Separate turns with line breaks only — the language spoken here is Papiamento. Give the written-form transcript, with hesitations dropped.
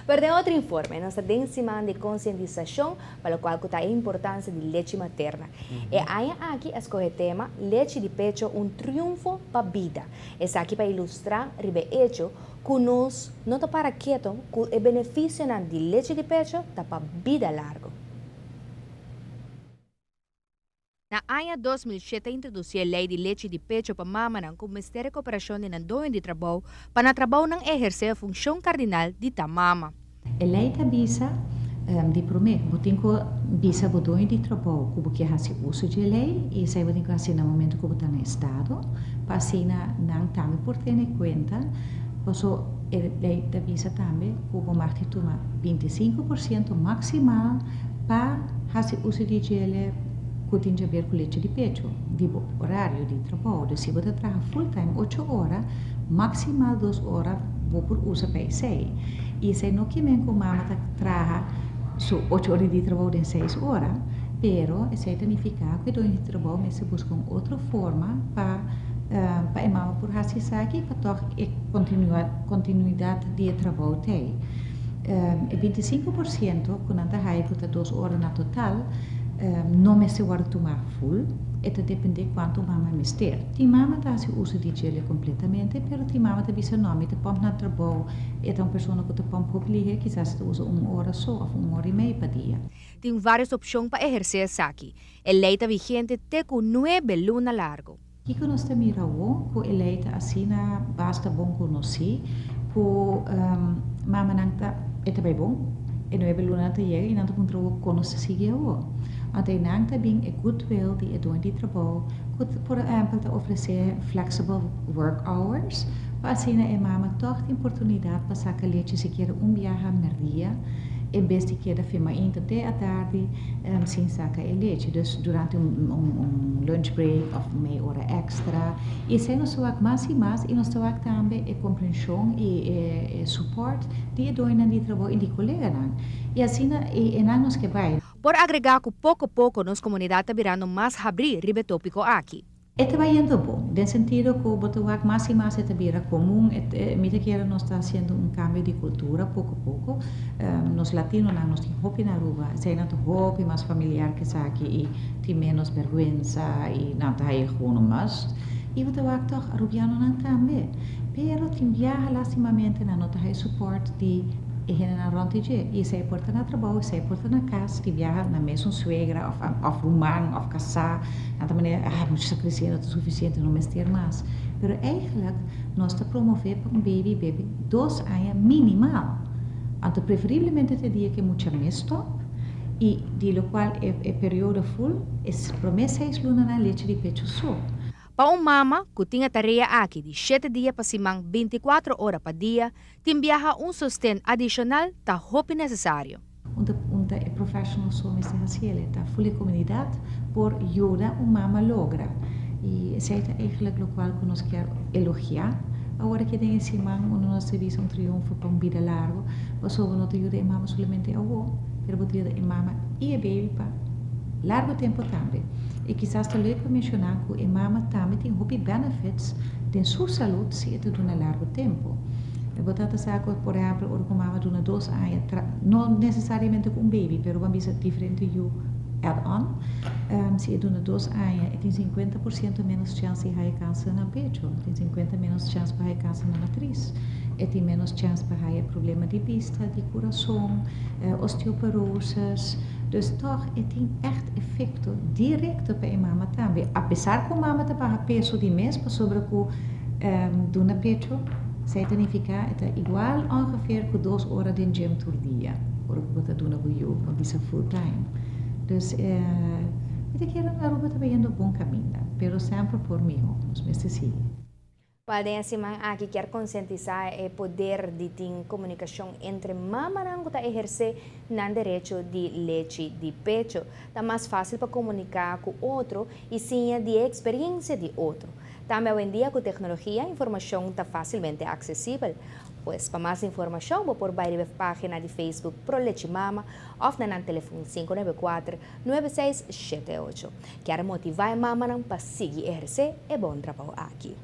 Pero den otro informe, nos ta den siman di konsientisashon pa lokual ku ta e importansia di lechi materna. E aña aki a skohe tema Lechi di pecho un triunfo pa bida. Esaki pa ilustrá riba e echo ku nos no ta para keto ku e benefisionan di lechi di pecho ta pa bida largu. Na aña 2007 a introdusí e lei di lechi di pecho pa mamanan ku mester e koperashon di nan doño di trabou pa na trabounan ehersé e funshon kardinal di ta mama.
E lei ta bisa, Di promé, bo tin ku bisa bo doño di trabou ku bo ke hasi uso dje lei i esei bo tin ku hasi na momentu ku bo ta na estado pa asina nan tambe por tene kuenta. Paso e lei ta bisa tambe ku bo mag di tuma 25% maksimal pa hasi uso di djele ku tin djaber ku lechi di pecho di bo orario di trabou. Dus si bo ta traha full time ocho ora, maksimal dos ora bo por usa pa esei. I esei no ke men ku mama ta traha su ocho ora di trabou den seis ora, pero esei ta nifiká ku e doño di trabou mester buska un otro forma pa pa e mama por hasi esaki pa tòg e kontinuidat di e trabou t'ei. E 25% ku nan ta haya ku ta dos ora na total no mester wòrdu tumá ful, e ta dependé kuantu mama mester. Tin mama ta hasi uso di djele kompletamente, pero tin mama ta bisa no, mi ta pòmp na trabou, e ta un persona ku ta pòmp hopi lihe, kisas e ta usa un ora so òf un ora i mei pa dia.
Tin vários opshon pa ehersé esaki. E lei ta vigente te ku nuebe luna largu.
Kiko nos ta mira awor ku e lei ta asina basta bon konosí ku mamanan ta e ta bai bon, e nuebe lunanan ta yega i nan ta puntra awor kon nos ta sigui awor. Anto e nan ta bin e goodwill di e doño di trabou ku por ehèmpel ta ofresé flexible work hours pa asina e mama tòg tin oportunidat pa saka lechi sikiera un biaha mèrdia en bes di keda firma inta te atardi. Sin saca e lechi, dus durante un lunch break of mei ora extra. Y esey nos ta wak mas y mas y nos ta wak tambe e comprension y e support di e doñonan di trabou y di coleganan. Y asina e nan nos ke bay.
Por agrega cu poco poco nos comunidad ta birando mas habri riba e topico aki.
E ta bayendo bon, den sentido ku bo ta wak mas i mas e ta bira komun, e mi ta kere nos ta hasiendo un kambio di kultura poko poko. Nos latinonan nos tin hopi na Aruba, eseinan ta hopi mas familiar ku esaki i tin ménos bèrgwensa i nan ta haña gewoon un must. I bo ta wak tòg arubianonan tambe, pero tin biaha lastimamente nan no ta haña support di e hendenan rònt di dje i esei por ta na trabou, esei por ta na kas, tin biaha nan mesun suegra òf òf ruman òf kasá. Nan ta manera, ah, mucha sa creciendo, ta suficiente, no mester mas. Pero eigenlijk nos ta promove pa un baby bebe 2 aña minimal. Anto preferiblemente te dia cu mucha mes stop y di locual e periodo full es prome 6 lunanan lechi di pecho so.
Pa un mama cu tin e tarea aki di 7 dia pa siman, 24 ora pa dia, tin biaha un sosten adicional ta hopi necesario.
Unda e professional so mester haciele, ta full e comunidad por yuda un mama logra. Y esey ta eigenlijk locual cu nos kier elogia. Awor cu den e siman unda nos ta bisa un triunfo pa un bida largo, pasobra no ta yuda e mama solamente awo, pero bo ta yuda e mama y e baby pa largo tempo tambe. Y kisas ta leuk pa menciona cu e mama tambe tin hopi benefits den su salud si e ta duna largo tempo. Bo ta sa cu, por ehempel, ora cu mama duna 2 aña, no necesariamente cu un baby, pero ban bisa diferente yu add-on, si e duna 2 aña, e tin 50% menos chance di haya cancer na pecho, tin 50 menos chance pa haya cancer na matriz, e tin menos chance pa haya problema di bista, di curason, osteoporosis. Dus toch, e tin echt efecto directo pa e mama tambe. Apesar cu mama ta baha peso di mes, pasobra cu duna pecho, esey ta nifica e ta igual ongeveer cu 2 ora den gym tur dia, ora cu bo ta duna bo yu, pa bisa full time. Dus, mi ta kere Aruba ta bayendo bon caminda, pero semper por miho, nos mester sigui.
Cual den siman aki kier concientisa e poder di tin comunicacion entre mamanan cu ta eherce nan derecho di lechi di pecho. Ta mas facil pa comunica cu otro y siña di experiencia di otro. Tambe awendia cu tecnologia, informacion ta facilmente accesibel. Pues, pa mas informacion, bo por bay e pagina di Facebook Pro Lechi Mama of na nan telefon 594 9678. Kier motiva e mamanan pa sigui eherce e bon trabou aki.